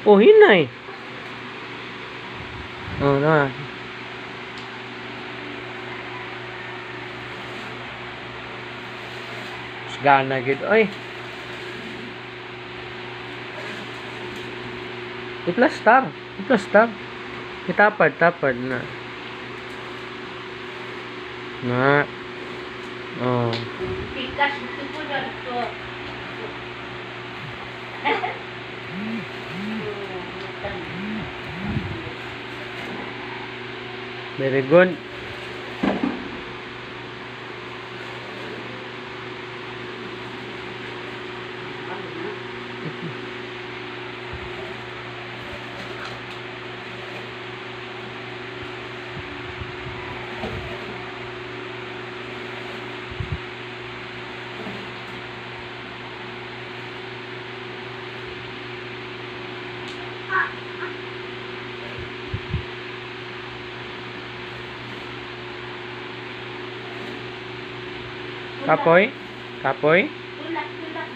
Oh, hinay. Oh, na. Gana gid oy. I-plastar. I-plastar. Itapad, tapad na. Na. Oh. Pikas ito po na ito. Very good. Kapoy? Kapoy? Tulak, tulak.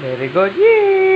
Very good. Yay!